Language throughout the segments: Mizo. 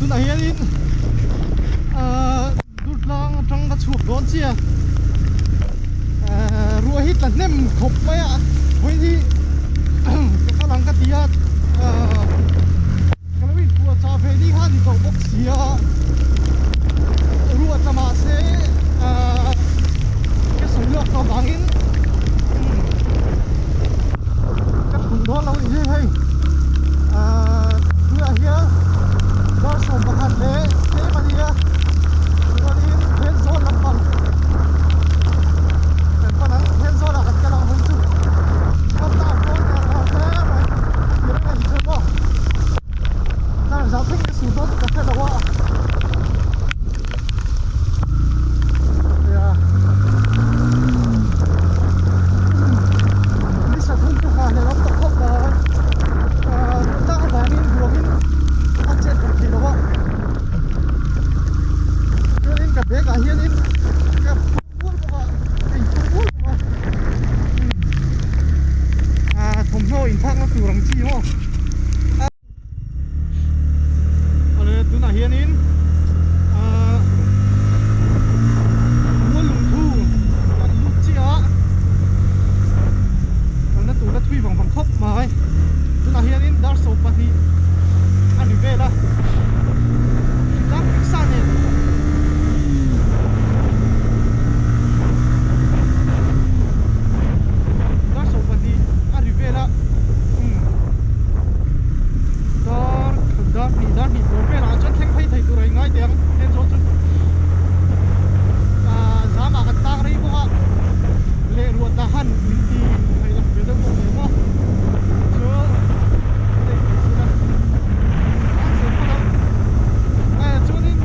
Tunah hianin ahh Durtlang atang ka chhuak dawn chiah ahh ruah hi tla hnem khawp mai a vawi hi ka kal ang ka ti a ahh ka lo inphuah chah ve ni kha a ni tawh bawk si a ruah tla mahse ahh ka sawi lawk tawh vangin ka thun dawn lo ni hi hei ahh tunah hian dar 11 leh tlem a nia chuanin Thenzawl lampang kan pan ang Thenzawl ah kan kal ang hawi chu kan tar dawn ner lo hle mai ti reng a ni chuan maw tar zau thleng ka sur dawn ka hre lo a. Awle tunah hianin ahh mual lungthu kan lut chiah a kalna tur a thui vang vang khawp mai tunah hianin dar 12 a ri vel a hritlang riksa nen. Dar 12 a ri vel a umm. Dar dar hnih dar hnih bawr velah chuan thleng phei thei tur a ingai teh ang heng zawh chu ah zamah kan tang rei bawk a leh ruah ta han min ti theih loh ve deuh bawk nen maw chu hei kan zir a an zir phawt ang eh chuanin.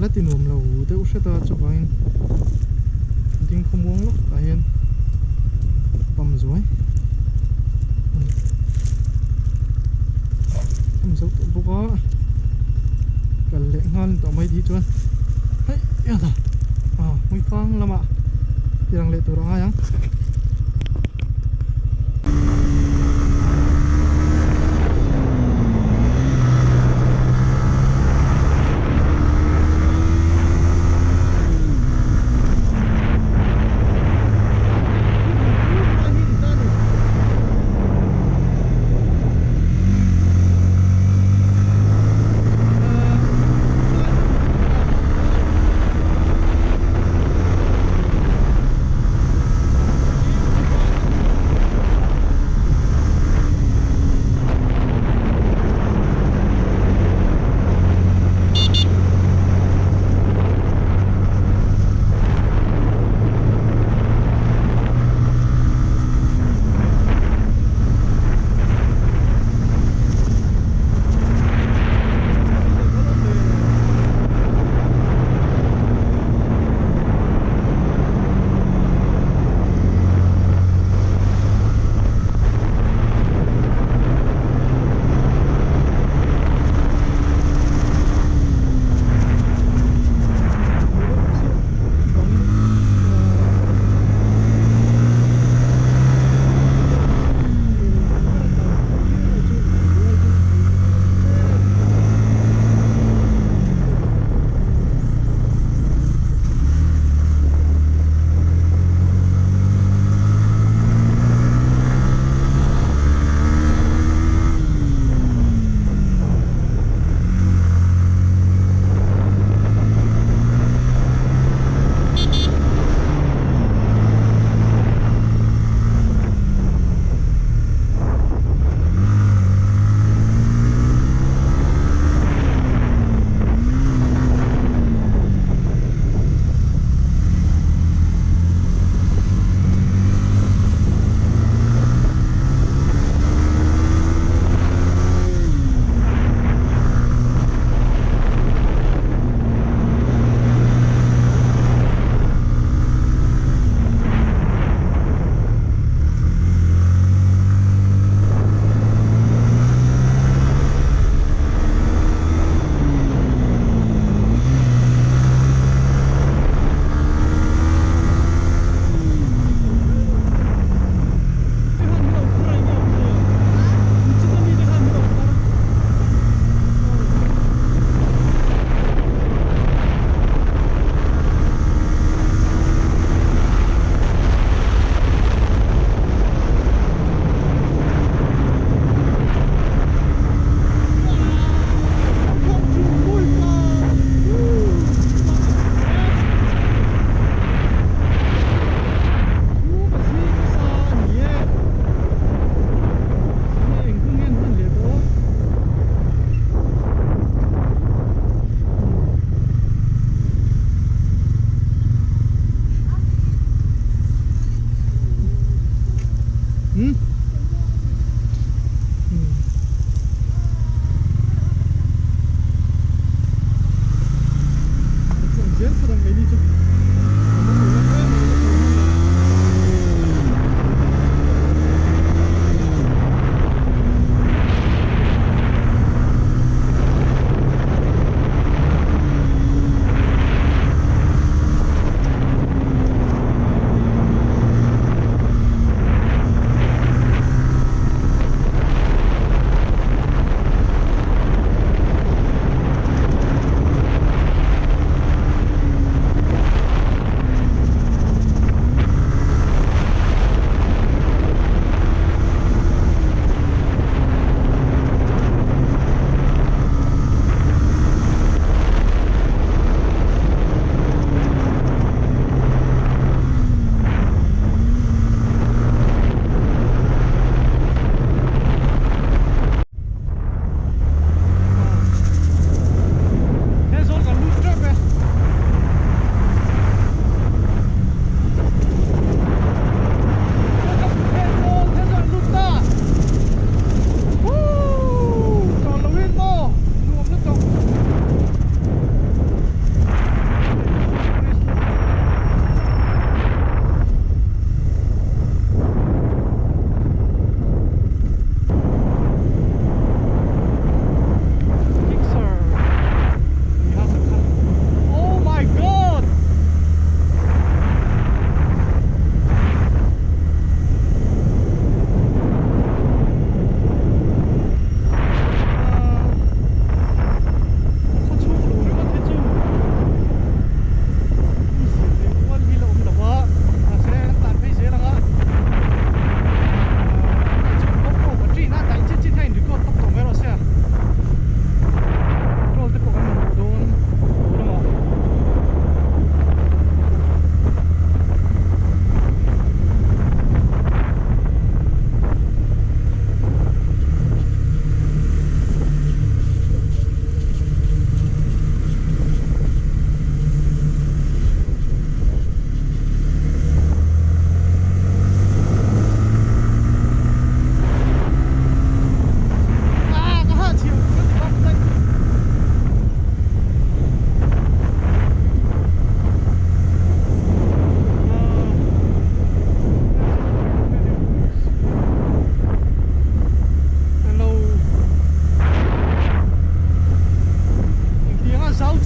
la ti nuam lo deuh hret a chuvangin ding khawmuang lawk tah hian pump zuai pump zo tawh bawk a kal leh nghal tawh mai tih chuan hei a hmuifang lamah tirang leh tur a ngai ang.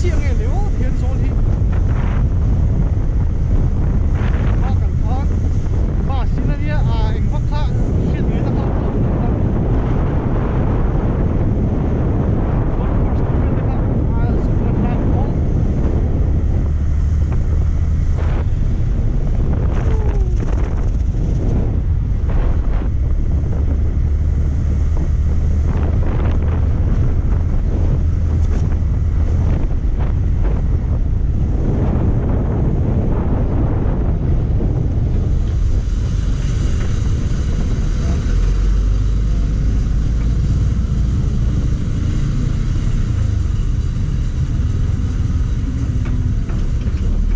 chiah nge le aw Thenzawl hi a kan khan bus in ania ah eng vak kha hriat ngaihna kha awm lo a golf course tih vel te kha a zuk la hlan awm.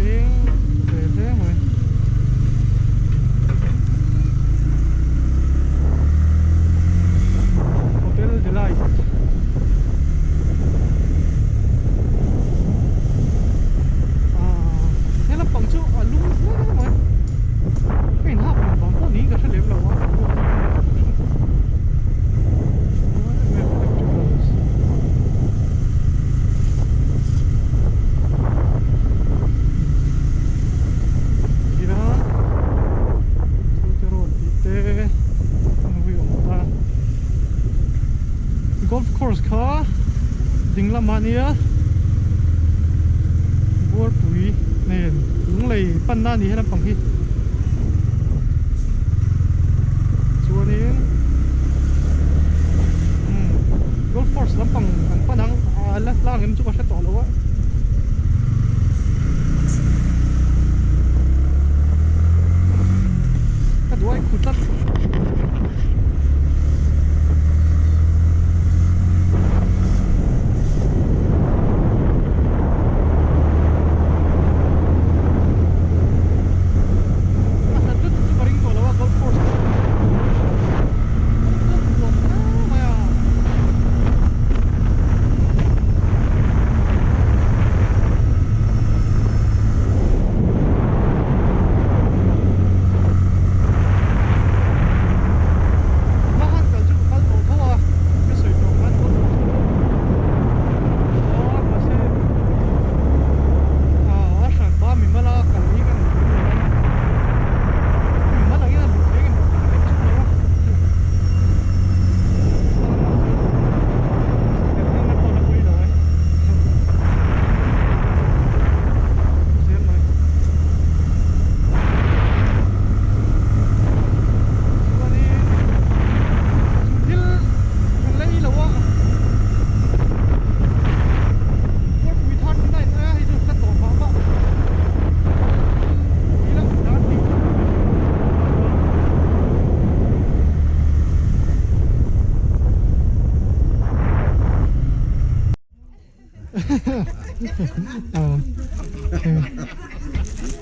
Peng ve hle mai. Hotel Delight. Ah, he lampang chu a lum hle mai. Ka inhak lam vang pawh niin ka hre lem lo a. Electricals. Hian Chhute road tih te an ui awm ta. Golf course kha ding lamah nia Buarpui nen lunglei panna a ni he lampang hi chuanin umm golf course lampang kan pan ang a la hlang em chu ka hre tawh lo a. Ka duai khu tlat. A hlat lutuk chu ka ring tawh lo a golf course chu kawng nuam hle mai a. Hma han kal chu ka kal tawh tho a, ka sawi tawh khan golf course chu aw mahse ah a hran pa mimal a kal hi ka nei lem lo a, mimal angin a luh theih engemaw ka hre lem chiang lo a.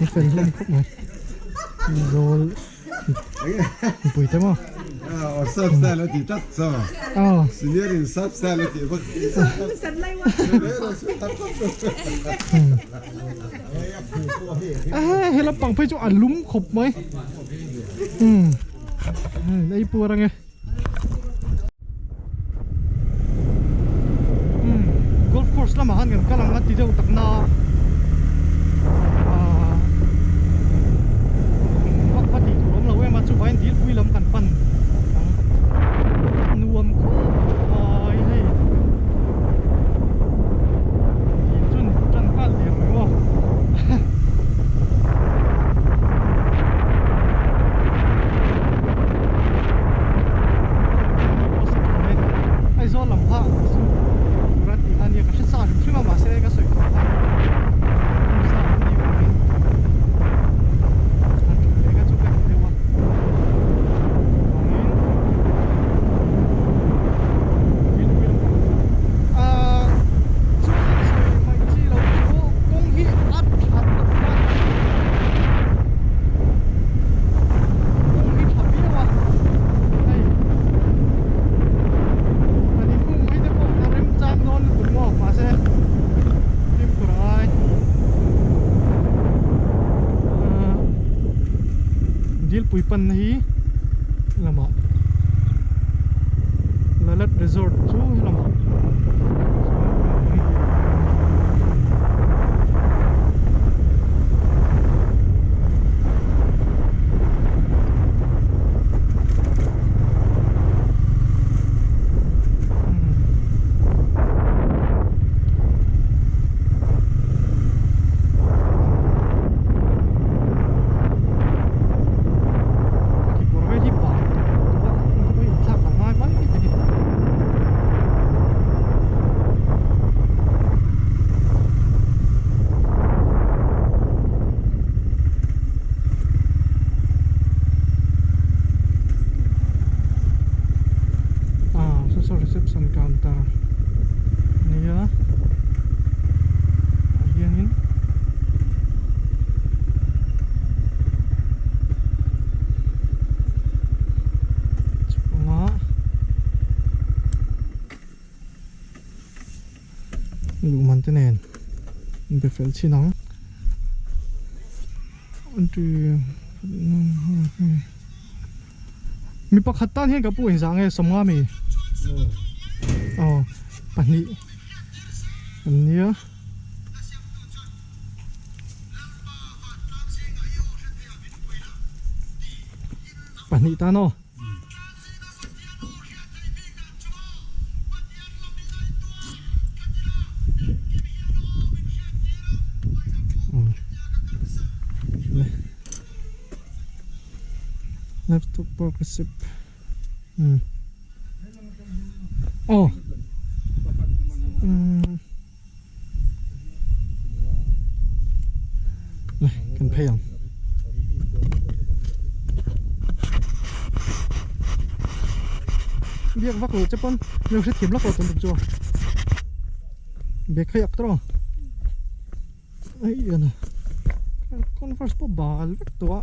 A fel hlawm khawp mai zawl mipui te maw Aw sap style a ti tlat chaw aw senior in sap style a tih vak he lampang phei chu a lum khawp mai umm ei puar ange. Umm golf course lamah khan kan kal ang a ti deuh tak na ahh vak va tih tur awm lo em a chuvangin dilpui lam kan pan ang nuam khawp mai hei dil chu tan nghal der mai maw. Aizawl lam kha chu tura tih kha nia ka hre sa hrim hrim a mahse ka sawi tawh kha hmasa an nih vangin an ṭhat leh kha chu ka ti deuh a vangin thilpui lampang ahh chuan sawi hmaih chi loh chu kawng hi a ṭhat loh nan Kawng hi tha viau a, hei kan inhung mai te pawh a remchang dawn lutuk maw mahse fimkhur a ngai ahh Dilpui panna hi lamah Lalat Resort chu helamah chuan kawngpui hi. thiante nen in be fel chin ang. Mi pakhat tan hian ka pu engzah nge sawmnga mi? Aw pahnih an nia. Pahnih tan aw. Laptop partnership. Aw. Kan phei ang. Biak vak lo che pawn lo hre thiam lak lo tun chu. Bag kha yak tawh. Ai ana. Converse pawh bal vek tawh a.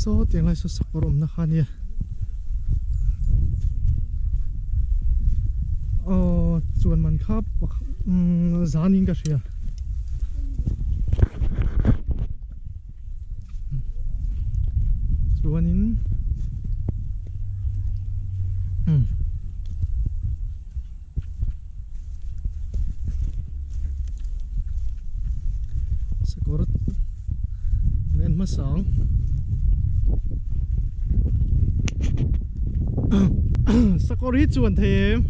Saw tiang lai saw sakawr awmna kha ania aw chuan man kha umm zanin ka hria chuanin umm. Sakawr an en hmasa ang sakawr hi chuan thei em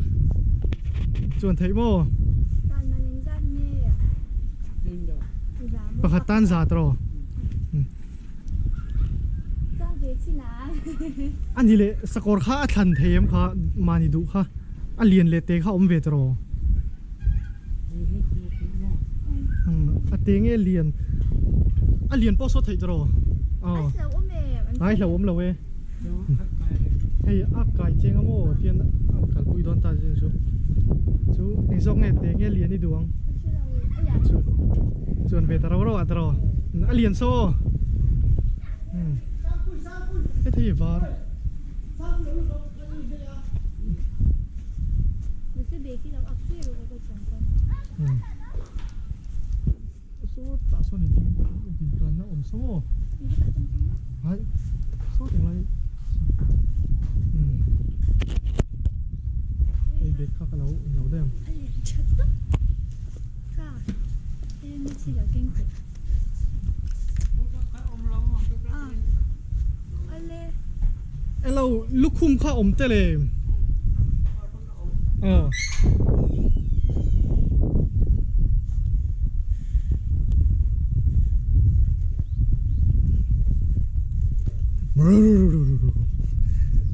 chuan theih maw pakhat tan zat rawh A ni leh sakawr kha a thlan thei em kha mahni duh kha a lian leh te kha a awm ve tawh a te nge lian a lian pawh saw theih tawh aw ai hlauh awm lo e hei a kai cheng a maw tian a kalpui dawn ta chu chu eng zawk nge te nge lian i duh ang chu chuan ve ta rau rau ah tawh a lian saw aw heti hi var. Saw tah sawn i ding din tlanna awm saw maw hai saw tih lai umm hei bag kha ka lo englo daih ang. Hello lukhum kha awm tel em aw.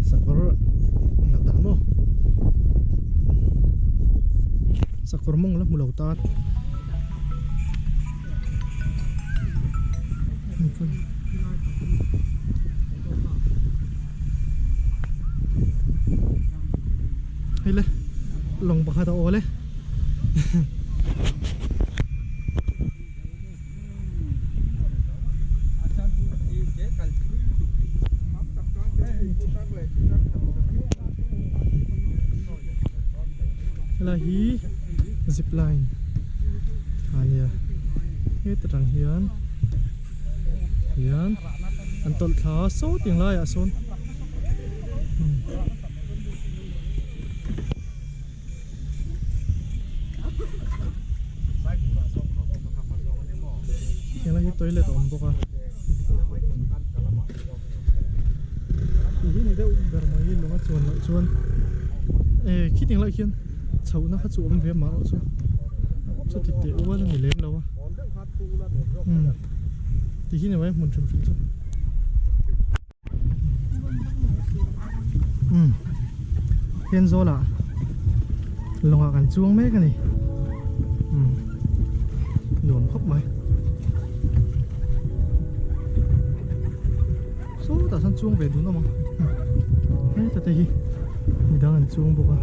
Sakawr lo dah maw sakawr mawng la hmu lo tan. Hei le lawng pakhat a awl e. Helai hi zip line a nia heta tang hian hian an tawlh thla a saw ting laiah sawn Helai hi toilet a awm bawk a tih hi ni deuh ber mai lung a chuan loh chuan eh khiting lai khian chhohna kha chu awm ve mah erawh chu chuti teh ual a ni lem lo a umm tih hi ni mai hmun hrim hrim chu. Umm Thenzawl ah lawng ah kan chuang mek a ni umm nuam khawp mai sawtah sawn chuang ve dun awm ang heta te hi midang an chuang bawk a.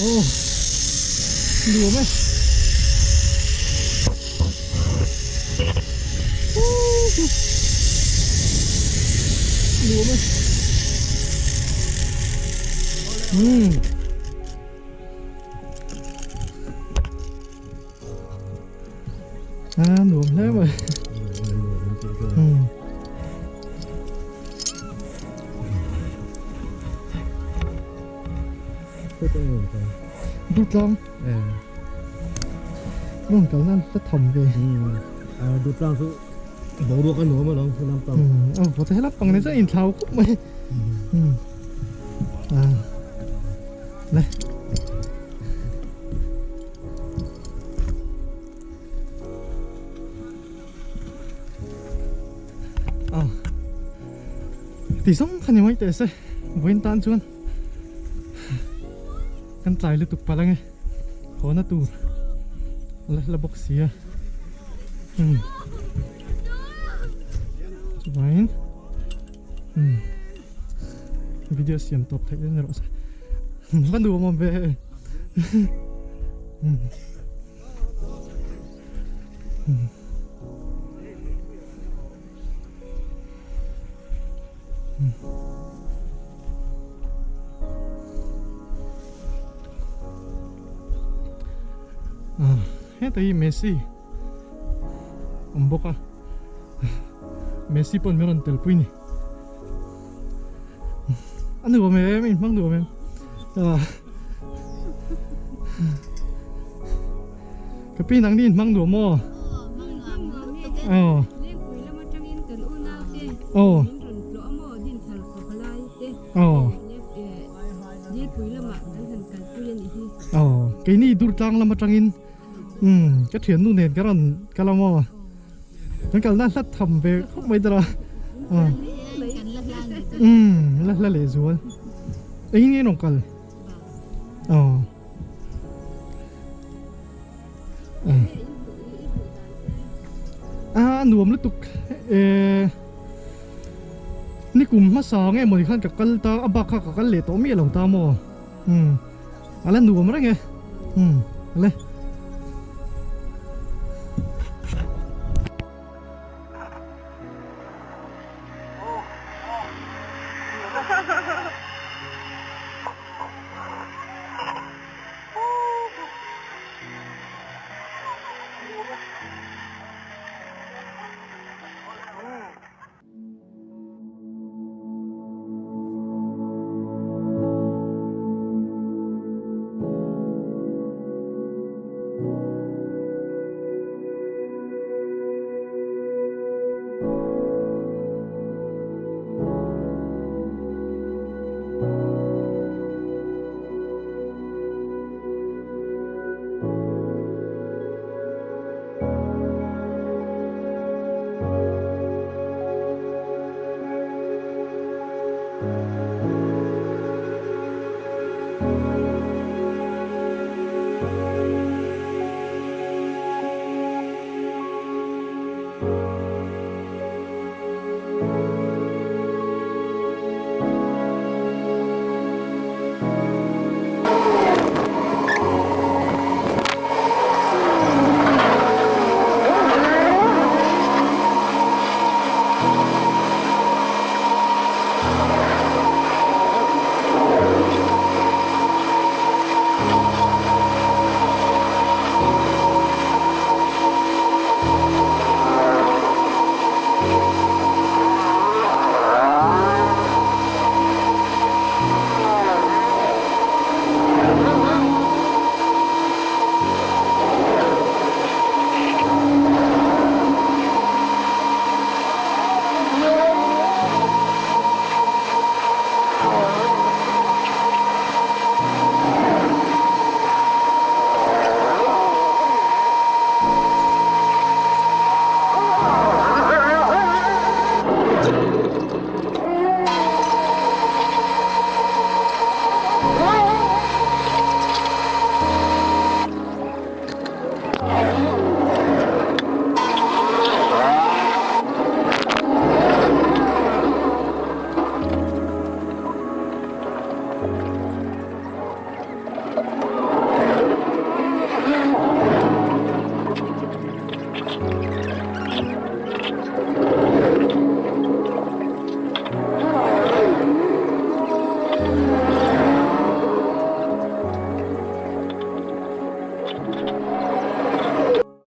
Aw nuam e. Umm. A nuam hle mai. Umm. Dutlang. Rawn kal nan hla tham ve. Dutlang chu boruak a nuam alawm lam pang. A vawt a helap pang ni chuan inthlau khawp mai. Le. Ti zawng kha ni mai teh se vawiin tan chuan. Kan tlai lutuk palh ange hawna tur a la hla bawk si a umm chuvangin umm video siam tawp theih dawn erawh se va nuam awm ve umm umm. Heta hi Messi awm bawk a Messi pawn min rawn tel pui ni a nuam em in hmang nuam em Ka pi nang ni in hmang duh maw? Aw. Aw. Aw. Aw. Keini Durtlang lam atangin umm ka thiannu nen ka rawn kal a maw? Kan kalna hlat tham ve khawp mai dara. Umm la hla leh zual. Engin nge rawn kal? Aw. A nuam lutuk eh nikum hmasa nge mawni khan ka kal ta a bak kha ka kal leh tawh miah lo ta maw umm a la nuam reng e umm le.